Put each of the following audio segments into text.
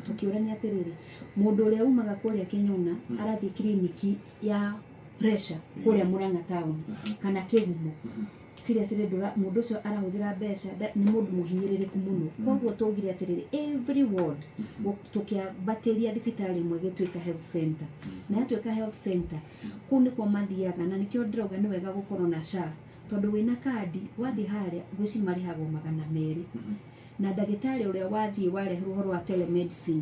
Tũkĩũrania atĩrĩrĩ, mũndũ ũrĩa umaga kũrĩa Kĩnyona arathiĩ kiriniki ya pressure kũrĩa Murang'a town kana Kĩgumo, seriously, ndũra mũndũ ũcio arahũthĩra mbeca, nĩ mũndũ mũhinyĩrĩrĩku mũno. Koguo twaugire atĩrĩrĩ, every ward tũkĩambatĩria thibitarĩ ĩmwe ĩgĩtuĩka health center, na yatuĩka health center, kũu nĩkuo mathiaga. Na nĩkĩo ndĩrauga nĩ wega gũkorwo na SHA, tondũ wĩna kandi wathiĩ harĩa ngwĩci marĩhagwo 200, na ndagĩtarĩ ũrĩa wathiĩ wareherwo ũhoro wa telemedicine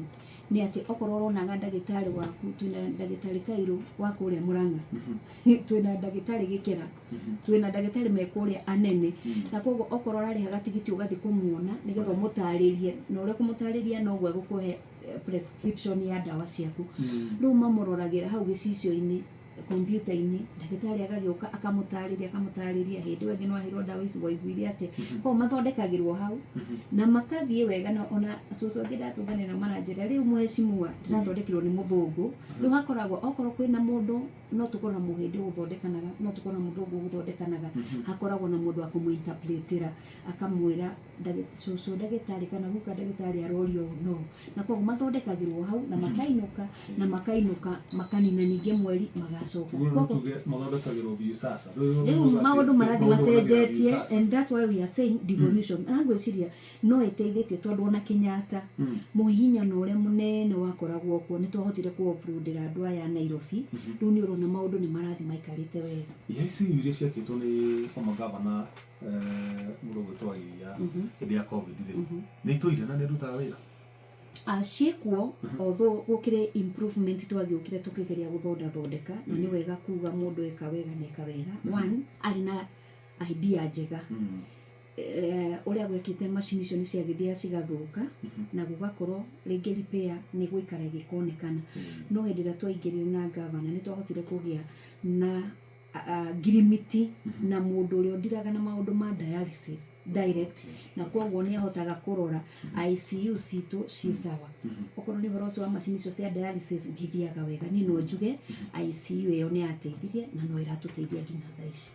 nĩ atĩ okorwo ũronaga ndagĩtarĩ waku, twĩna ndagĩtarĩ Kairũ wa kũrĩa Murang'a, twĩna ndagĩtarĩ Gĩkĩra, twĩna ndagĩtarĩ me kũrĩa anene, na koguo okorwo ũrarĩhaga tigiti ũgathiĩ kũmuona nĩgetha ũmũtarĩrie, na ũrĩa ũkũmũtarĩria noguo egũkũhe prescription ya ndawa ciaku. Rĩu mamũroragĩra hau gĩcicio-inĩ, kompiuta-inĩ, ndagĩtarĩ agagĩũka akamũtarĩria, akamũtarĩria hĩndĩ ĩyo ĩngĩ no aheirwo ndawa ici, waiguire atĩa. Koguo mathondekagĩrwo hau na makathiĩ wega. Na ona cũcũ angĩ ndatũngana nao maranjĩra, "Rĩu mũhecimua ndĩrathondekirwo nĩ mũthũngũ." Rĩu hakoragwo okorwo kwĩna mũndũ, no tũkorwo na mũhĩndĩ ũgũthondekanaga, no tũkorwo na mũthũngũ ũgũthondekanaga, hakoragwo na mũndũ wa kũmũinterpretĩra, akamwĩra, "Cũcũ ndagĩtarĩ kana guka ndagĩtarĩ arorio ũũ." No na koguo mathondekagĩrwo hau na makainũka, na makainũka makanina ningĩ mweri magacoka. Ũguo no Koguo tuge mathondekagĩrwo Viusasa. Rĩu maũndũ marathiĩ macenjetie, and that's why we are saying devolution, na ngwĩciria no ĩteithĩtie, tondũ ona Kenyatta mũhihinyano ũrĩa mũnene wakoragwo kuo nĩ twahotire kũ-offloadĩra andũ aya a Nairobi. Rĩu nĩ ũrona maũndũ nĩ marathiĩ maikarĩte wega. ICU iria ciakĩtwo nĩ former governor, mũndũ ũgwĩtwo Iria, hĩndĩ ya COVID rĩ, nĩ itũire na nĩ irutaga wĩra? Ciĩkuo, although gũkĩrĩ improvement twagĩũkire tũkĩgeria gũthondathondeka. Na nĩ wega kuga mũndũ eka wega na eka wega. One, arĩ na idea njega. Ũrĩa gwekĩte, macini icio nĩ ciagĩthiaga cigathũka na gũgakorwo rĩngĩ repair nĩ gũikara ĩgĩkonekana. No hĩndĩ ĩrĩa twaingĩrire na gavana, nĩ twahotire kũgĩa na ngirimiti na mũndũ ũrĩa ũndiraga na maũndũ ma dialysis direct, na koguo nĩ ahotaga kũrora ICU citũ ci sawa. Okorwo nĩ ũhoro ũcio wa macini icio cia dialysis, nĩ ithiaga wega. Niĩ no njuge ICU ĩyo nĩ yateithirie na no ĩratũteithia nginya thaa ici.